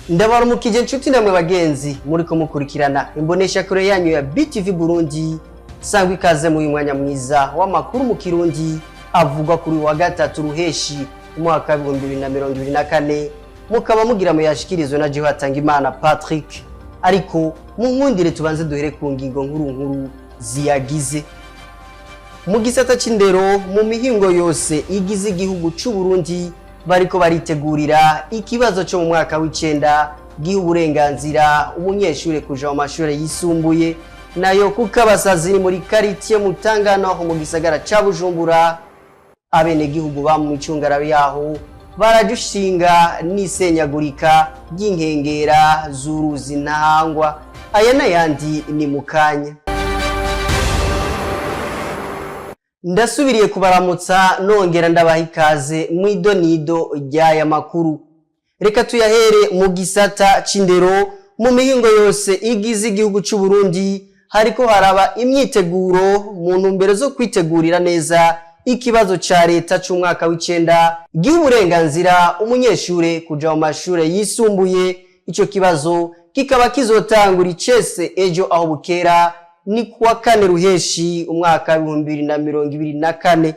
Ndabaramukije inshuti namwe bagenzi muriko mukurikirana imboneshakure yanyu ya BTV Burundi. Sangwa ikaze mu uyu mwanya mwiza w'amakuru mu Kirundi avugwa kuri uyu wa gatatu Ruheshi umwaka wa 2024, mukaba mugira muyashikirizwe na Jeho Hatangimana Patrick. Ariko munkundire tubanze duhere ku ngingo nkuru nkuru ziyagize. Mu gisata c'indero, mu mihingo yose igize igihugu c'u Burundi bariko baritegurira ikibazo co mu mwaka w'icenda giha uburenganzira umunyeshure kuja mu mashure yisumbuye. Nayo kuko abasazi ni muri quartier Mutangano mu gisagara ca Bujumbura, abenegihugu ba mu micungararo yaho barajushinga n'isenyagurika ry'inkengera z'uruzi Ntahangwa. Aya n'ayandi ni mu kanya. Ndasubiriye kubaramutsa nongera ndabaha ikaze mu idonido ry'aya makuru. Reka tuyahere mu gisata c'indero. Mu mihingo yose igize igihugu c'u Burundi hariko haraba imyiteguro mu ntumbero zo kwitegurira neza ikibazo ca leta c'umwaka w'icenda giha uburenganzira umunyeshure kuja mu mashure yisumbuye. Ico kibazo kikaba kizotangura icese ejo aho bukera, ni kuwa kane Ruheshi umwaka wa 2024.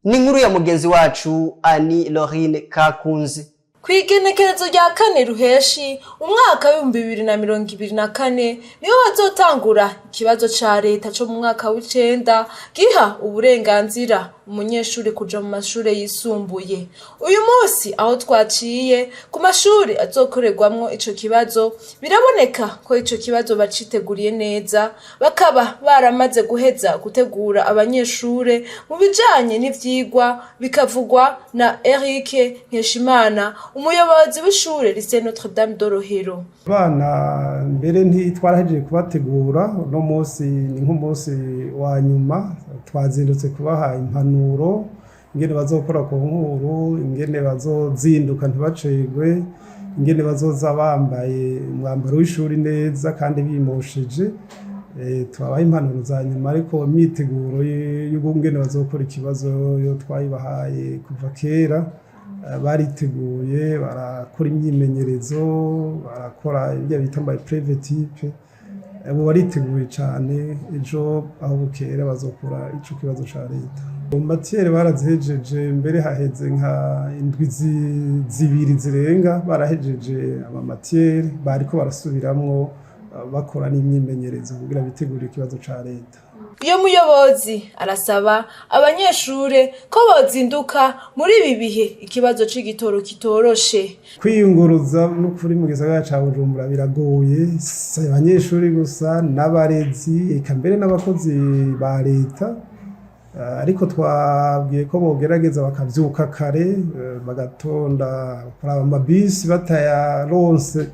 Ni inkuru ya mugenzi wacu Ani Lorine Kakunze. Kw'igenekerezo rya kane Ruheshi umwaka wa 2024 niho bazotangura ikibazo ca leta co mu mwaka w'icenda giha uburenganzira umunyeshuri kuja mu mashure yisumbuye. Uyu munsi aho twaciye ku mashuri azokorerwamwo ico kibazo, biraboneka ko ico kibazo baciteguriye neza, bakaba baramaze guheza gutegura abanyeshure mu bijanye n'ivyigwa, bikavugwa na Eric Nkeshimana, umuyobozi w'ishure Lycée Notre Dame de Rohero. Abana mbere ntitwarahejeje kubategura, uno munsi ni nk'umunsi wa nyuma. Twazindutse kubaha impanuro ingene bazokora ku nkuru, ingene bazozinduka ntibacegwe, ingene bazoza bambaye umwambaro w'ishuri neza kandi bimosheje. Twabaha impanuro za nyuma, ariko imyiteguro y'ukungene bazokora ikibazo yo twayibahaye kuva kera. Bariteguye, barakora imyimenyerezo, barakora ibyo bita ama épreuves type. Ubu bariteguye cane, ejo aho bukera bazokora ico kibazo ca leta. Matières barazihejeje, mbere haheze nka indwi 2 zirenga barahejeje ama matières, bariko barasubiramwo bakora n'imyimenyerezo kugira bitegurire ikibazo ca leta. Uyo muyobozi arasaba abanyeshure ko bozinduka muri ibi bihe ikibazo c'igitoro kitoroshe. Kwiyunguruza n'ukuri mu gisagara ca Bujumbura biragoye, si abanyeshuri gusa, n'abarezi, eka mbere n'abakozi ba leta. Ariko twabwiye ko bogerageza bakavyuka kare, bagatonda kuraba amabisi, batayaronse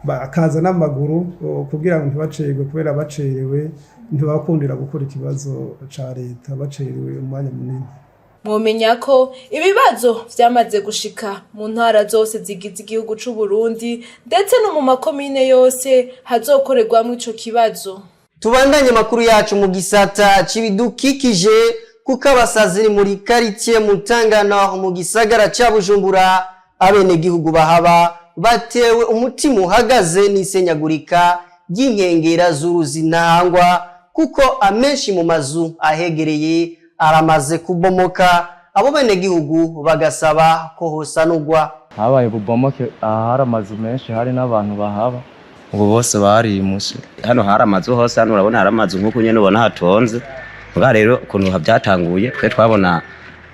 bakaza n'amaguru kugira ngo ntibacerwe, kubera bacerewe ntibakundira gukora ikibazo ca leta, bacerewe umwanya munini. Mwomenya ko ibibazo vyamaze gushika mu ntara zose zigize igihugu c'u Burundi, ndetse no mu makomine yose hazokorerwamwo ico kibazo. Tubandanye makuru yacu mu gisata c'ibidukikije. Kuko abasazi ni muri quartier Mutangano mu gisagara ca Bujumbura, abenegihugu bahaba batewe umutima uhagaze n'isenyagurika ry'inkengera z'uruzi Ntahangwa, kuko amenshi mu mazu ahegereye aramaze kubomoka. Abo benegihugu bagasaba ko hosanurwa. Habaye ububomoke aha, hari amazu menshi, hari n'abantu bahaba, ubu bose barimutse. Hano hari amazu hose, hano urabona hari amazu nk'uko nyene ubona hatonze. Muga rero ukuntu byatanguye, twe twabona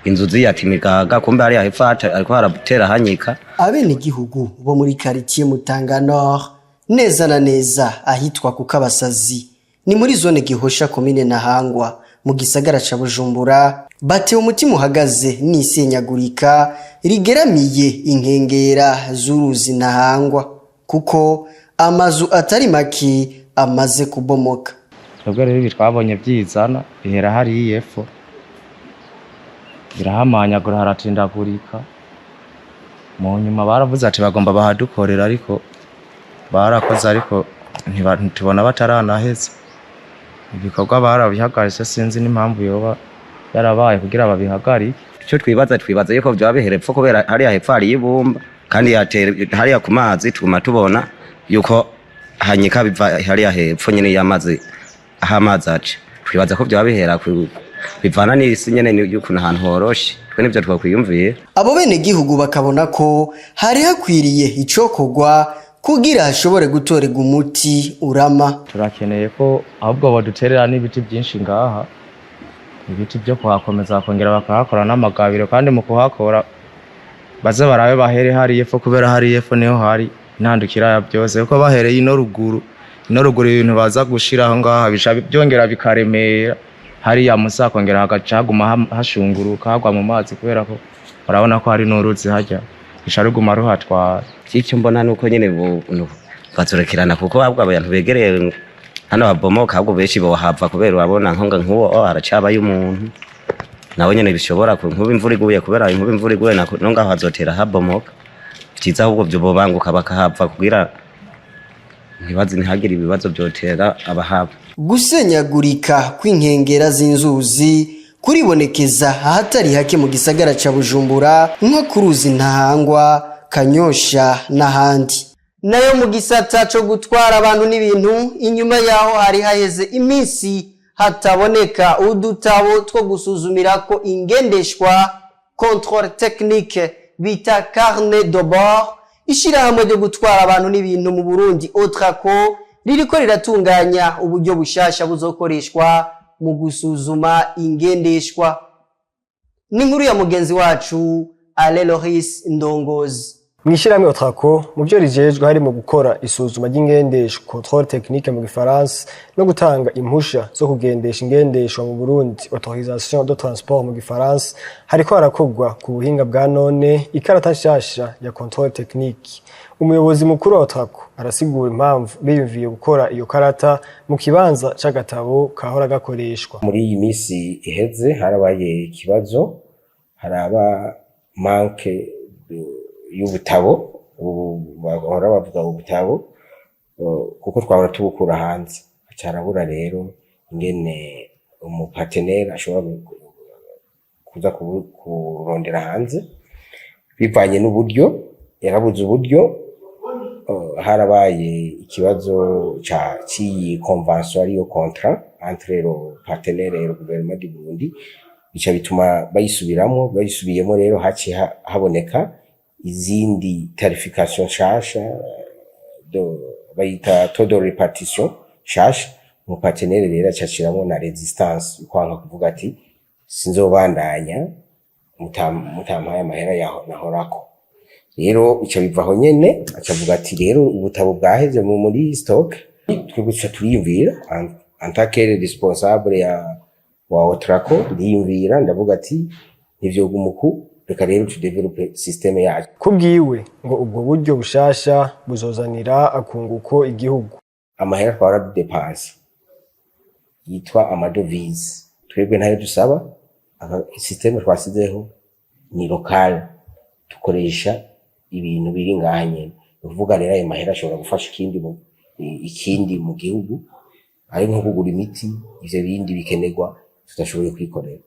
inzu ziyata imigaga, kumbe hariya hepfo hariko haratera hanyika. Abenegihugu bo muri quartier Mutanga Nord, neza na neza ahitwa ku Kabasazi, ni muri zone Gihosha, komine Ntahangwa, mu gisagara ca Bujumbura, batewe umutima uhagaze n'isenyagurika rigeramiye inkengera z'uruzi Ntahangwa, kuko amazu atari make amaze kubomoka. Twebwe rero ibi twabonye byizana bihera hariya epfo, birahamanyagura, haratindagurika. Mu nyuma baravuze ati bagomba bahadukorera, ariko barakoze, ariko ntitubona, bataranaheza ibikorwa barabihagaritse. Sinzi n'impamvu yoba yarabaye kugira babihagarike. Icyo twibaza, twibaza yuko vyoba bihera epfo, kubera hariya hepfo hari ibumba. Kandi yatera hariya ku mazi, tuguma tubona yuko hanyika biva hariya hepfo nyene y'amazi, aho amazi aca. Twibaza ko vyoba bihera bivana n'isi nyene y'ukuntu ahantu horoshe. Twe nivyo twakwiyumviye. Abo benegihugu bakabona ko hari hakwiriye icokorwa kugira hashobore gutorerwa umuti urama. Turakeneye ko ahubwo baduterera n'ibiti byinshi ngaha, ibiti byo kuhakomeza, bakongera bakahakora n'amagabiro. Kandi mu kuhakora baze barabe bahere hariya epfo, kubera hariya epfo niho hari intandukira ya byose, kuko bahereye ino ruguru ibintu baza gushiraho ngaha bica byongera bikaremera hariya musi, hakongera hagaca haguma hashunguruka hagwa mu mazi, kubera ko urabona ko hari n'uruzi harya, ruca ruguma ruhatwara. Icyo mbona nuko nyene bazorekerana, kuko ahubwo abantu begereye hano habomoka, ahubwo benshi bohava, kubera urabona nko nk'uwo, oh, haracabayo umuntu nawe nyene bishobora nkuba imvura iguye, kubera inkuba imvura iguye no ngaho hazotera habomoka. Vyiza ahubwo vyo bobanguka bakahava kugira ntibaze ntihagire ibibazo vyotera abahaba. Gusenyagurika kw'inkengera z'inzuzi kuribonekeza ahatari hake mu gisagara ca Bujumbura, nko ku ruzi Ntahangwa, Kanyosha n'ahandi. Nayo mu gisata co gutwara abantu n'ibintu, inyuma yaho hari haheze iminsi hataboneka udutabo two gusuzumirako ingendeshwa, contrôle technique bita carnet de bord, ishirahamwe ryo gutwara abantu n'ibintu mu Burundi Otraco ririko riratunganya uburyo bushasha buzokoreshwa mu gusuzuma ingendeshwa. N'inkuru ya mugenzi wacu Aleloris Ndongozi. Mw'ishirahamwe Otraco, mu byo rijejwe harimo gukora isuzuma ry'ingendeshwa, contrôle technique mu gifaransa, no gutanga impusha zo kugendesha ingendeshwa mu Burundi, autorisation de transport mu gifaransa. Hariko harakorwa ku buhinga bwa none ikarata nshasha ya contrôle technique. Umuyobozi mukuru wa Otraco arasigura impamvu biyumviye gukora iyo karata mu kibanza c'agatabo kahora gakoreshwa. Muri iyi minsi iheze harabaye ikibazo, haraba manque y'ubutabo. Ubu bahora bavuga ubutabo, kuko twahora tubukura hanze, haca harabura rero ingene umupartenaire ashobora kuza kurondera hanze bivanye n'uburyo yarabuze uburyo. Harabaye ikibazo ca c'iyi convention, ariyo contrat entre le partenaire et le gouvernement du Burundi, bica bituma bayisubiramwo. Bayisubiyemo rero, haciye haboneka izindi tarification nshasha, bayita taux de répartition nshasha. Umupartenaire rero aca ashiramwo na résistance, kwanka kuvuga ati: "Sinzobandanya mutampaye amahera yaho nahorako." Rero bica biva aho nyene, aca avuga ati: "Rero ubutabo bwaheze muri stock." Twebwe tuca turiyumvira en tant que responsable ya wa Otraco, ndiyumvira ndavuga ati: "Ntivyoguma uku, reka rero tudéveloppe système yacu." Kubwiwe, ngo ubwo buryo bushasha buzozanira akunguko igihugu. Amahera twahora dudepansa yitwa amadevises, twebwe ntayo dusaba. Système twasizeho ni local, dukoresha ibintu biri ngaha nyene. Ni ukuvuga rero ayo mahera ashobora gufasha ikindi mu gihugu, ari nko kugura imiti, ivyo bindi bikenerwa tudashoboye kwikorera.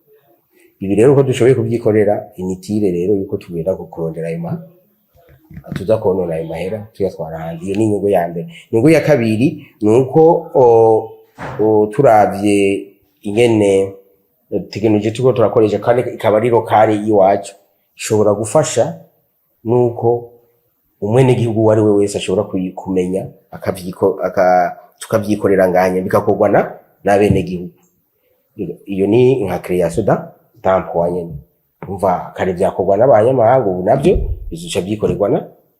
Ibi rero uko dushoboye kubyikorera, inutile rero yuko tugenda kurondera ayo tuza konona ayo mahera tuyatwara hanze. Iyo ni inyungu ya mbere. Inyungu ya kabiri ni uko turavye ingene tekinoloji turiko turakoresha, kandi ikaba ari locale y'iwacu, ishobora gufasha nuko umwenegihugu uwo ari we wese ashobora kumenya tukavyikorera nganya, bigakorwa n'abenegihugu. Iyo ni nka création d'emploi nyene. Umva, kare vyakorwa n'abanyamahanga, ubu navyo bizoca vyikorerwa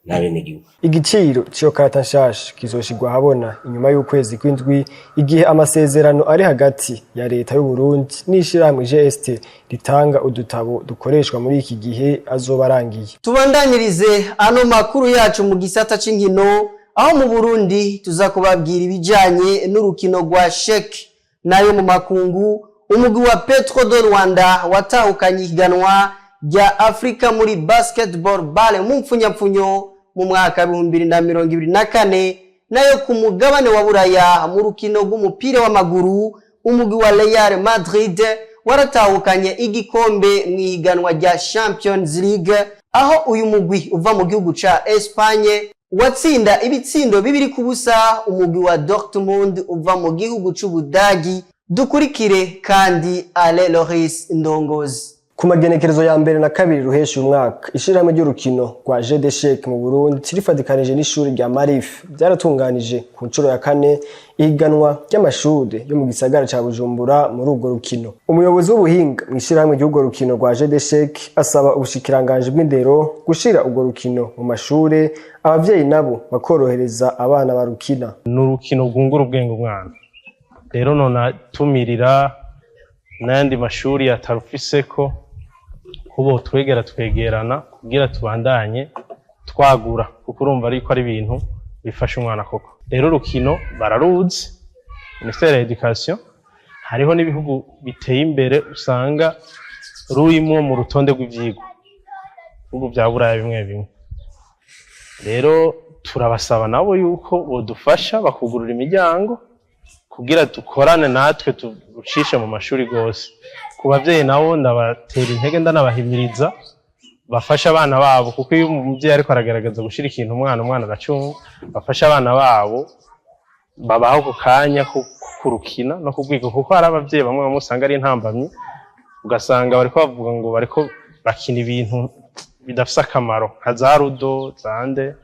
n'abenegihugu. Igiciro c'iyo karata nshasha kizoshirwa ahabona inyuma y'ukwezi kw'indwi, igihe amasezerano ari hagati ya leta y'u Burundi n'ishirahamwe GST ritanga udutabo dukoreshwa muri iki gihe azoba arangiye. Tubandanyirize ano makuru yacu mu gisata c'inkino, aho mu Burundi tuza kubabwira ibijanye n'urukino rwa échecs. Nayo mu makungu, umugwi wa Petro de Luanda watahukanye ihiganwa rya Afrika muri basketball BAL mu mpfunyapfunyo mu mwaka 2024. Nayo ku mugabane wa Buraya, mu rukino rw'umupira w'amaguru, umugwi wa Real Madrid. Waratahukanye igikombe mu ihiganwa rya Champions League, aho uyu mugwi uva mu gihugu ca Espagne watsinda ibitsindo 2-0 umugwi wa Dortmund uva mu gihugu c'Ubudagi. Dukurikire kandi Ale Loris Ndongozi. Ku magenekerezo ya mbere na kabiri ruheshi umwaka, ishirahamwe ry'urukino rwa jeu d'échecs mu Burundi rifadikanije n'ishuri rya Marif byaratunganije ku nshuro ya kane ihiganwa ry'amashuri yo mu gisagara ca Bujumbura muri urwo rukino. Umuyobozi w'ubuhinga mu ishirahamwe ry'urwo rukino rwa jeu d'échecs asaba ubushikiranganji bw'indero gushira urwo rukino mu mashure, abavyeyi nabo bakorohereza abana barukina. Ni urukino rwungura ubwenge umwana. Rero nonatumirira n'ayandi mashuri atarufiseko kubo twegera, twegerana kugira tubandanye twagura, kuko urumva ariko ari ibintu bifasha umwana koko. Rero urukino bararuzi, ministère ya éducation, hariho n'ibihugu biteye imbere usanga rurimwo mu rutonde rw'ivyigwa, ibihugu vya Buraya bimwe bimwe. Rero turabasaba nabo yuko bodufasha bakugurura imiryango kugira dukorane natwe, turucishe mu mashuri gose. Ku bavyeyi nabo ndabatera intege, ndanabahimiriza bafashe abana babo, kuko iyo umuvyeyi ariko aragerageza gushira ikintu umwana, umwana aracumva. Bafashe abana babo, babaho ku kanya ko kurukina no kugwiga, kuko hari abavyeyi bamwe bamwe usanga ari intambamyi, ugasanga bariko bavuga ngo bariko bakina ibintu bidafise akamaro nka za ludo zande,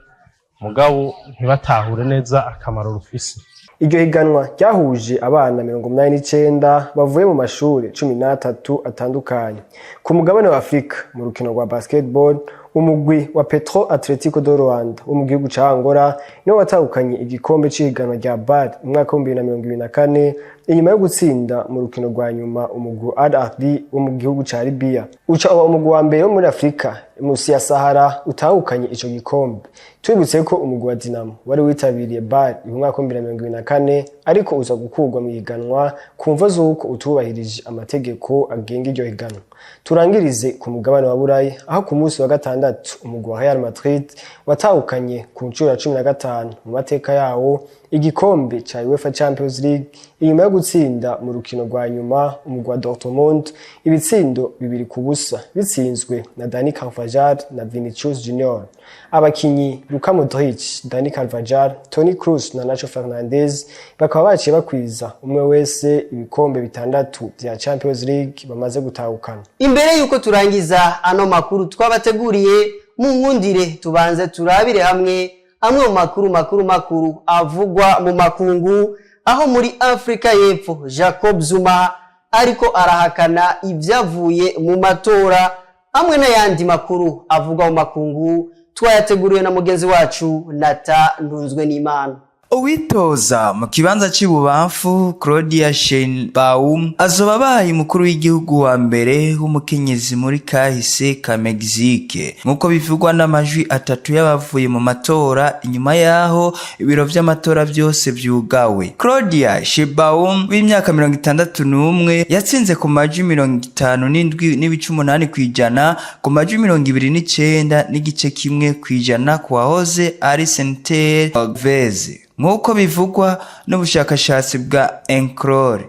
mugabo ntibatahure neza akamaro rufise. Iryo higanwa ryahuje abana 89 bavuye mu mashuri 13 atandukanye ku mugabane wa Afurika. Mu rukino rwa basketball, umugwi wa Petro Atletico do Rwanda wo mu gihugu ca Angola niwo watahukanye igikombe c'ihiganwa rya BAL umwaka wa 2024, inyuma yo gutsinda mu rukino rwa nyuma umugwi wa Al Ahly wo mu gihugu ca Libya, uca uba umugwi wa mbere wo muri Afurika musi ya Sahara utahukanye ico gikombe. Tubibutse ko umugwi wa Dinamo wari witabiriye BAL mu mwaka wa 2024, ariko uza gukurwa mu higanwa ku mvo z'uko utubahirije amategeko agenga iryo higanwa. Turangirize ku mugabane wa Burayi, aho ku munsi wa gatandatu umugwi wa Real Madrid watahukanye ku nshuro ya 15 mu mateka yawo igikombe ca UEFA Champions League, inyuma yo gutsinda mu rukino rwa nyuma umugwi wa Dortmund ibitsindo 2-0, bitsinzwe na Dani Carvajal na Vinicius Junior. Abakinyi Luka Modric, Dani Carvajal, Toni Kroos na Nacho Fernandez bakaba baciye bakwiza umwe wese ibikombe bitandatu vya Champions League bamaze gutahukana. Imbere yuko turangiza ano makuru twabateguriye, mu nkundire tubanze turabire hamwe amwe mu makuru makuru makuru avugwa mu makungu, aho muri Afrika y'Epfo Jacob Zuma ariko arahakana ibyavuye mu matora, hamwe n'ayandi makuru avugwa mu makungu twayateguriwe na mugenzi wacu Nata Ntunzwe n'Imana. Uwitoza mu kibanza c'ibubamfu Claudia Sheinbaum azoba abaye umukuru w'igihugu wa mbere w'umukenyezi muri kahise ka Mexique, nk'uko bivugwa n'amajwi atatu y'abavuye mu matora inyuma yaho ibiro vy'amatora vyose vyugawe. Claudia Sheinbaum w'imyaka 61 yatsinze ku majwi 57.8% ku majwi 29.1% ku wahoze ari senateri Vez, nk'uko bivugwa n'ubushakashatsi bwa Enclore.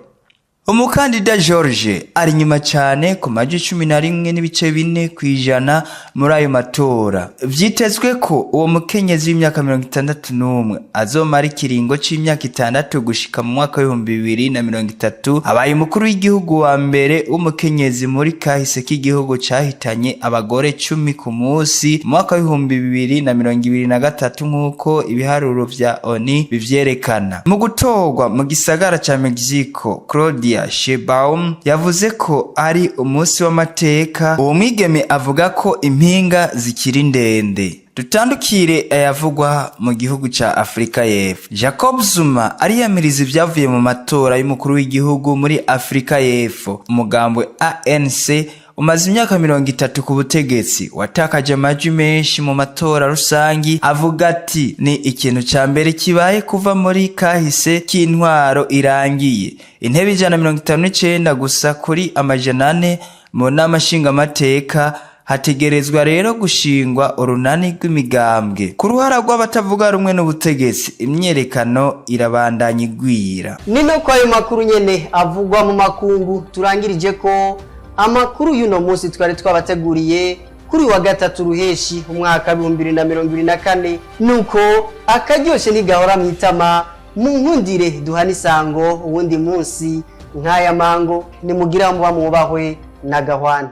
Umukandida George ari inyuma cyane ku majwi 11.4% muri ayo matora. Vyitezwe ko uwo mukenyezi w'imyaka 61 azomara ikiringo c'imyaka 6 gushika mu mwaka wa 2030, abaye umukuru w'igihugu wa mbere w'umukenyezi muri kahise k'igihugu cahitanye abagore 10 ku munsi mu mwaka wa 2023, nk'uko ibiharuro vya ONU bivyerekana. Mu gutorwa mu gisagara ca Mexico, Claudia Sheinbaum yavuze ko ari umunsi w'amateka. Uwo mwigeme avuga ko impinga zikiri ndende. Dutandukire ayavugwa mu gihugu ca Afrika y'Epfo. Jacob Zuma ariyamiriza ivyavuye mu matora y'umukuru w'igihugu muri Afrika y'Epfo. Umugambwe ANC umaze imyaka 30 ku butegetsi watakaje amajwi menshi mu matora rusangi. Avuga ati ni ikintu ca mbere kibaye kuva muri kahise k'intwaro irangiye. Intebe 159 gusa kuri 400 mu nama nshingamateka. Hategerezwa rero gushingwa urunani rw'imigambwe. Ku ruhara rw'abatavuga rumwe n'ubutegetsi, imyerekano irabandanya igwira. Ni no kwa ayo makuru nyene avugwa mu makungu turangirije ko amakuru y'uno munsi twari twabateguriye kuri wa gatatu ruheshi umwaka 2024. Nuko akaryoshe ntigahora mu itama, mu nkundire duhana isango uwundi munsi nk'aya mango. Nimugira muba mwubahwe na gahwana.